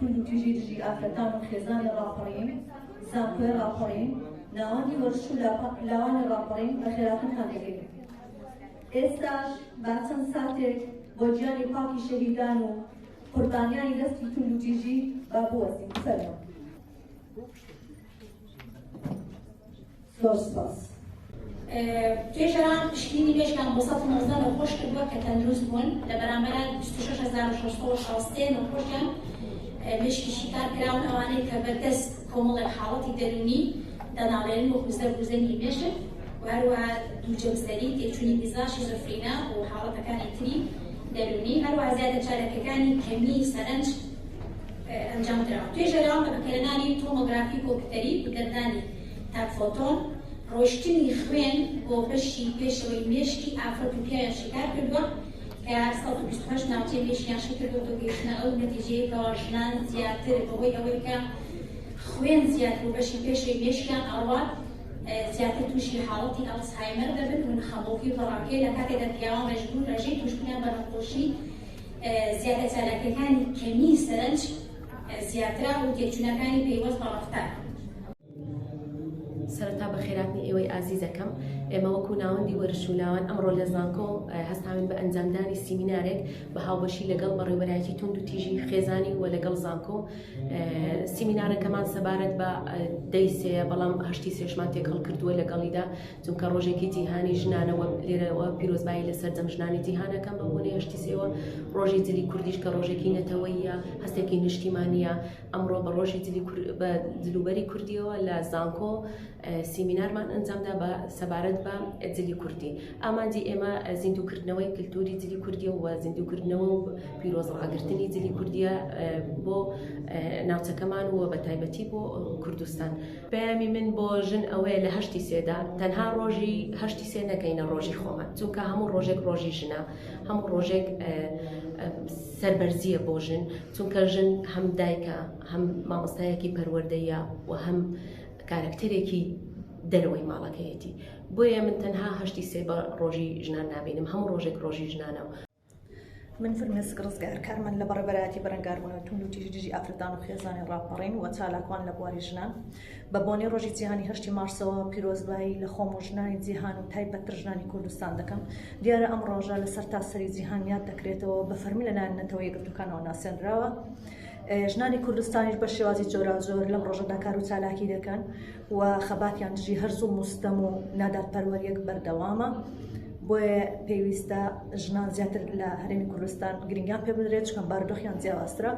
توندوتیژی دژی ئافرەتان و خێزانی ڕاپەڕین، زانکۆی ڕاپەڕین، ناوەندی وەرزش و لاوانی ڕاپەڕین بەخێراتنتان دەکەین. ئێستاش با چەند ساتێک بۆ گیانی پاکی شەهیدان و قوربانیانی دەستی توندوتیژی با بوەستین. فەرموون. زۆر سپاس. توێژەران پشکنینی مێشکیان بۆ 119 نەخۆش کردووە کە تەندروست بوون، لە بەرامبەرا 26663 نەخۆشیان مێشکی شیکار کراون، ئەوانەی کە بەدەست کۆمەڵێک حاڵەتی دەروونی دەناڵێنن وەکو زەرب و زەنگی مێشک و هەروەها دووجەمسەری، تێکچوونی میزاج، شیزۆفرینا و حاڵەتەکانی تری دەروونی، هەروەها زیادە چالاکیەکانی کەمیی سەرنج ئەنجام دراوە. توێژەران بە بەکارهێنانی تۆمۆگرافی کۆمپیوتەری و دەردانی تاک فۆتۆن، ڕۆیشتنی خوێن بۆ بەشی پێشەوەی مێشکی ئافرەت و پیاویان شیکار کردووە کە 128 ناوچەی مێشکیان شیکردووەتەوە گەیشتنە ئەو نەتیجەیە کەوا ژنان زیاتر بەهۆی ئەوەی کە خوێن زیاتر بۆ بەشی پێشەوەی مێشکیان ئەڕوات زیاتر تووشی حاڵەتی ئەڵزهایمەر دەبن و خەمۆکی و دڵەڕاوکێ لە کاتێکدا پیاوان ڕێژبوون ڕێژەی تووشبوونیان بە نەخۆشی زیادە چالاکیەکانی کەمی سەرنج زیاترە و تێکچوونەکانی پەیوەست بە ڕەفتار. سەرەتا بەخێراتنی ئێوەی ئازیز ئەکەم. ئێمە وەکو ناوەندی وەرزش و لاوان ئەمڕۆ لە زانکۆ هەستاوین بە ئەنجامدانی سیمینارێک بە هاوبەشی لەگەڵ بەڕێوەبەرایەتی توند و تیژی خێزانی و لەگەڵ زانکۆ. سیمینارەکەمان سەبارەت بە دەی سێیە بەڵام هەشتی سێشمان تێکەڵ کردووە لەگەڵیدا چونکە ڕۆژێکی جیهانی ژنانە و لێرەوە پیرۆزبایی لە سەرجەم ژنانی جیهانەکەم بە بۆنەی هەشتی سێوە ڕۆژی جلی کوردیش کە ڕۆژێکی نەتەوەیە هەستێکی نیشتیمانیە ئەمڕۆ بە ڕۆژی جلی بە جلوبەری کوردیەوە لە زانکۆ سیمینارمان ئەنجامدا بە سەبارەت بە جلی کوردی ئامانجی ئێمە زیندووکردنەوەی کللتوری جلی کوردیە و زیندووکردنەوە و پیرۆز ڕاگرتنی جلی کوردیە بۆ ناوچەکەمان و بە تایبەتی بۆ کوردستان. پەیامی من بۆ ژن ئەوەیە لە هەشتی سێدا تەنها ڕۆژی هەشتی سێ نەکەینە ڕۆژی خۆمان چونکە هەموو ڕۆژێک ڕۆژی ژنە هەموو ڕۆژێک سەربەرزیە بۆ ژن چونکە ژن هەم دایکە هەم مامۆستایەکی پەروەردەیە و هەم کارەکتەرێکی دەرەوەی ماڵەکەیەتی بۆیە من تەنها هەشتی سێ بە ڕۆژی ژنان نابینم هەموو ڕۆژێک ڕۆژی ژنانە من فرمێسک ڕزگار کارمەند لە بەڕێوەبەرایەتی بەرەنگاربوونەوەی توندوتیژی دژی ئافرەتان و خێزانی ڕاپەڕین و چالاکوان لە بواری ژنان بە بۆنەی ڕۆژی جیهانی هەشتی مارسەوە پیرۆزبایی لە خۆم و ژنانی جیهان و تایبەتتر ژنانی کوردستان دەکەم دیارە ئەم ڕۆژە لە سەرتاسەری جیهان یاد دەکرێتەوە بە فەرمی لەلایەن نەتەوە یەکگرتووەکانەوە ناسێنراوە ژنانی کوردستانیش بە شێوازی جۆراوجۆر لەم ڕۆژەدا کار و چالاکی دەکەن و خەباتیان دژی هەر زوڵم و ستەم و نادادپەروەریەک بەردەوامە بۆیە پێویستە ژنان زیاتر لە هەرێمی کوردستان گرنگیان پێ بدرێت چونکە بارودۆخیان جیاوازترە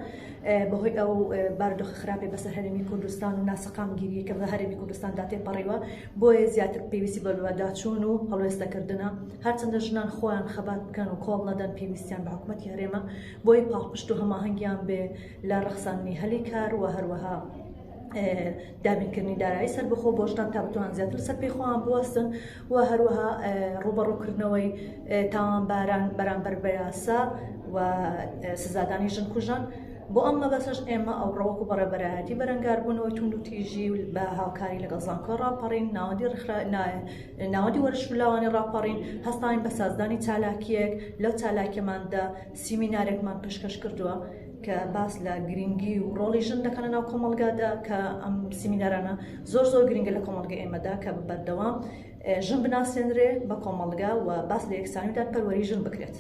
بەهۆی ئەو بارودۆخە خراپی بەسەر هەرێمی کوردستان و ناسەقامگیریە کە بە هەرێمی کوردستاندا تێپەڕیوە بۆیە زیاتر پێویستی بە بەدواداچوون و هەڵوێستەکردنە هەرچەندە ژنان خۆیان خەبات بکەن و کۆڵ نەدەن پێویستیان بە حکوومەتی هەرێمە بۆی پاڵپشت و هەماهەنگیان بێ لە ڕەخساندنی هەلی کار و هەروەها دابینکردنی دارایی سەربەخۆ بۆ ژنان تا بتوان زیاتر لەسەر پێی خۆیان بوەستن و هەروەها ڕووبەڕووکردنەوەی تاوانباران بەرامبەر بە یاسا و سزادانی ژنکوژان بۆ ئەم مەبەستەش ئێمە ئەو ڕەوەک و بەڕێوەبەرایەتی بەرەنگاربوونەوەی توندوتیژی و بە هاوکاری لەگەڵ زانکۆ ڕاپەڕین ناوەندی ڕێکخرا ناوەندی وەرزش و لاوانی ڕاپەڕین هەستاین بە سازدانی چالاکییەک لەو چالاکیەماندا سیمینارێکمان پێشکەش کردووە کە باس لە گرنگی و ڕۆڵی ژن دەکەن لە ناو کۆمەڵگادا کە ئەم سیمینارانە زۆر زۆر گرنگە لە کۆمەڵگە ئێمەدا کە بەردەوام ژن بناسێنرێ بە کۆمەڵگا و باس لە یەکسانی و دادپەروەری ژن بکرێت.